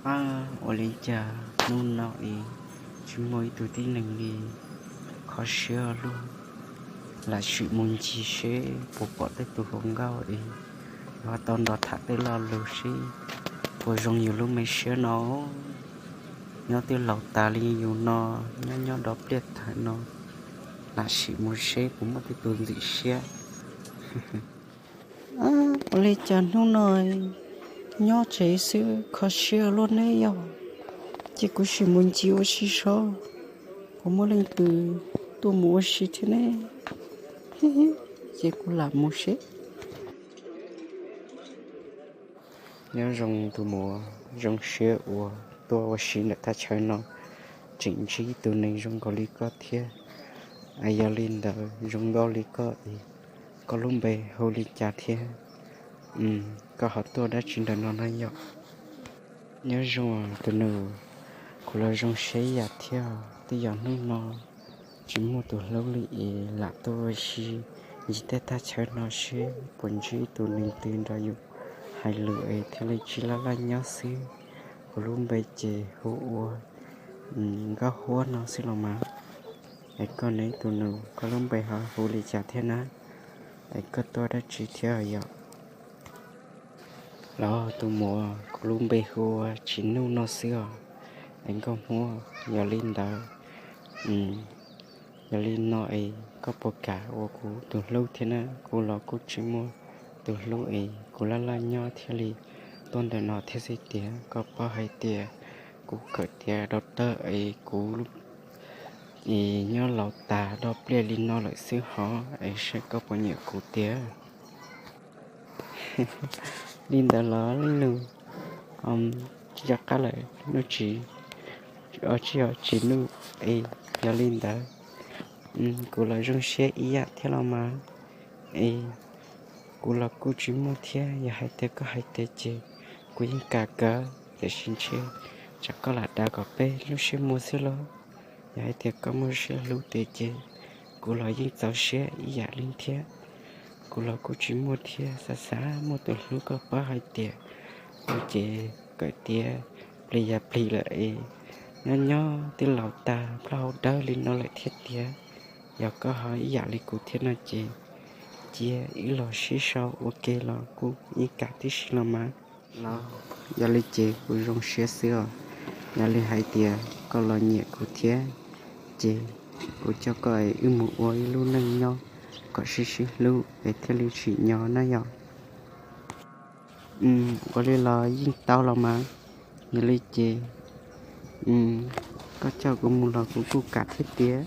Ab, ua li cas hnub no es tsis muaj ib tug tib neeg li kho siab luaj, lam sim mus ncig seb puas pom tej tus hluas nkauj es yuav tau nrog tham tej lo lus seb puas zoo yus lub me siab no. Nyob twb laus tas li yus no, nyob nyob do pliaj tawm no, lam sim mus seb puas muaj tej tus ntxim siab. Ua li cas hnub no nyob tsev xwb kho siab luaj ne yog? Ces kuv sim mus ncig ua si saib puas muaj leej twg tuaj mus ua si thiab ne. Ces kuv lam mus seb. Nyob zoo tus muam, zoo siab uas tuaj ua si ntawm thaj chaw no, tseem ntsib tus neeg zoo nkaus li koj thiab. Es yog li ntawd zoo nkauj li koj es koj lub npe hu li cas thiab? Koj ho tuaj dab tsi ntawm no na yom? Nyob zoo tus nus, kuv los zoo siab ib yam thiab. Twb yog hnub no tsis muaj tus hlub li es lam tuaj ua si ncig tej thaj chaw no seb puas ntsib tus neeg twg nrog yus hais lus es thiaj li tsis laj laj nyob xwb. Kuv lub npe ces hu ua Nkauj Huab no xwb los mas. Es koj ne tus nus, koj lub npe ho hu li cas thiab na? Es koj tuaj dab tsi thiab yom? Los tus muam, kuv lub npe hu ua Tsis Nuj no xwb os. Es Nkauj Huab, yog li ntawd, yog li no es koj puas kam ua kuv tus hlub thiab na? Kuv los kuj tsis muaj tus hlub es kuv laj laj nyob thiaj li tuaj ntawm no thiab xwb tiag. Koj paub hais tias kuv kawm tiav rau tawg es kuv es nyob laus tas do pliaj li no lawm xwb hov, es saib koj puas nyiam kuv tiag. Li ntawd los leej nus, tsis nco qab lawm, Nuj Tsis, tsis yog Tsis Nuj. Es yog li ntawd, kuv los zoo siab ib yam thiab los mas. Es kuv los kuj tsis muaj thiab, yog hais tias koj hais tias ces kuv yeej kam kawm, tiam sis ntshe tsam koj lam dav kom peb lub siab muag xwb lauj. Yog hais tias koj muaj siab hlub tiag ces kuv los yeej txaus siab ib yam li thiab. Kuv los kuj tsis muaj thiab, xav xav muaj tus hlub, koj paub hais tias kuv ces kawm tiav plig yam plig lawm es nyob nyob twb laus tag plaub hau dawb li no lawm thiab tiag. Yog koj ho ib yam li kuv thiab no ces cia wb los sib sau ua ke los kuj yeej kam tib si los mas. Los yog li ces kuv zoo siab xwb os. Yog li hais tias koj los nyiam kuv thiab ces kuv coj koj es wb mus ua ib lub neej nyob kom sib sib hlub es thiaj li tsim nyog na yom. Ua li los yeej tau los mas. Yog li ces koj coj kuv mus los kuv kuj kam thiab tiag.